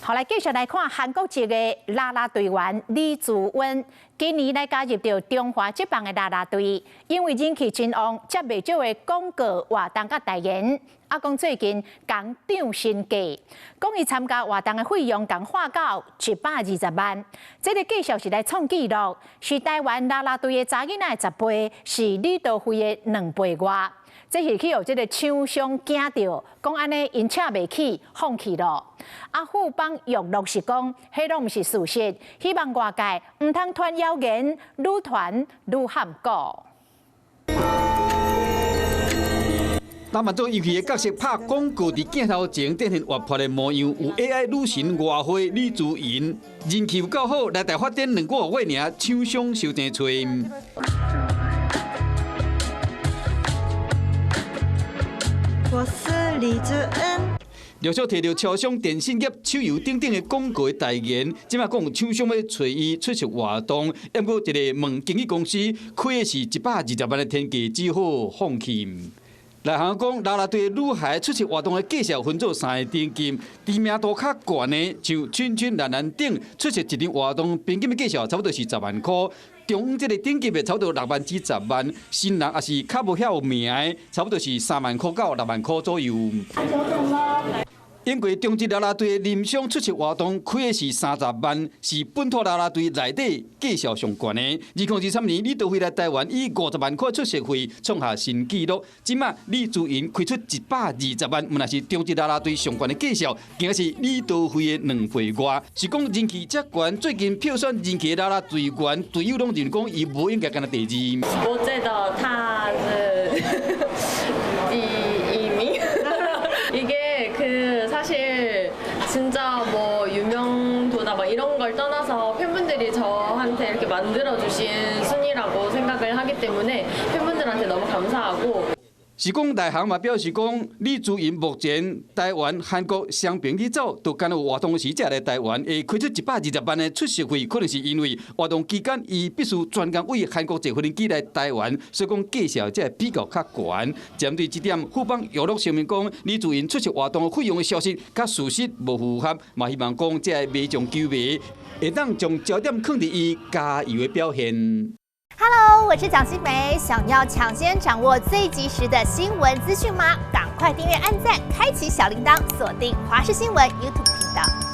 好，來繼續來看韓國籍的啦啦隊員李珠恩，今年來加入著中華職棒的啦啦隊，因為人氣真旺，接袂少的廣告活動佮代言。啊，講最近共漲身價，講伊參加活動的費用共花到120萬，這个價數是來創紀錄，是台灣啦啦隊的查囡仔的10倍，是李多慧的2倍外。這是去予這个廠商驚著，講按呢𪜶請袂起，放棄咯。啊，富邦娛樂是講，彼攏毋是事實，希望外界毋通傳謠言，愈傳愈陷鼓。他們做遊戲的角色拍廣告，佇鏡頭前展現活潑的模樣，有 AI 女神外花李珠銀，人氣有夠好，來台發展2個月爾，廠商收錢揣。我是李珠恩。陸續提著超商、電信業、手遊等等的廣告代言，這馬講廠商欲揣伊出席活動，毋過一个問經紀公司開的是120萬的天價，只好放棄。內行講，啦啦隊女孩出席活動的價數分做三个等級，知名度較懸的，像春春、蘭蘭等出席一場活動，平均的價數差不多是10萬箍。中這个等級的差不多6萬至10萬，新人也是較無遐有名的，差不多是3萬箍到6萬箍左右。英國中職啦啦隊林雙出席活動開的是30萬，是本土啦啦隊內底價數上懸的。2023年李多慧來台灣以50萬塊出席費創下新紀錄。這馬李珠銀開出120萬，毋但是中職啦啦隊上懸的價數，更是李多慧的2倍外。是講人氣遮懸，最近票選人氣啦啦隊員隊友攏認為講伊無應該干焦第二。我覺得他是第一名。이게그사실진짜뭐유명도다막이런걸떠나서팬분들이저한테이렇게만들어주신순위라고생각을하기때문에팬분들한테너무감사하고 是講內行嘛表示講，李珠銀目前台灣、韓國雙邊去走，就干焦有活動時才來台灣，會開出120萬的出席費，可能是因為活動期間伊必須專工為韓國坐飛機來台灣，所以講價數才會比較較懸。針對這點，富邦娛樂聲明講，李珠銀出席活動費用的消息佮事實無符合，嘛希望講這个民眾球迷會當將焦點囥佇伊加油的表現。 Hello，我是蔣新梅，想要搶先掌握最及時的新聞資訊嗎？趕快訂閱、按讚、開啟小鈴鐺，鎖定華視新聞 YouTube 頻道。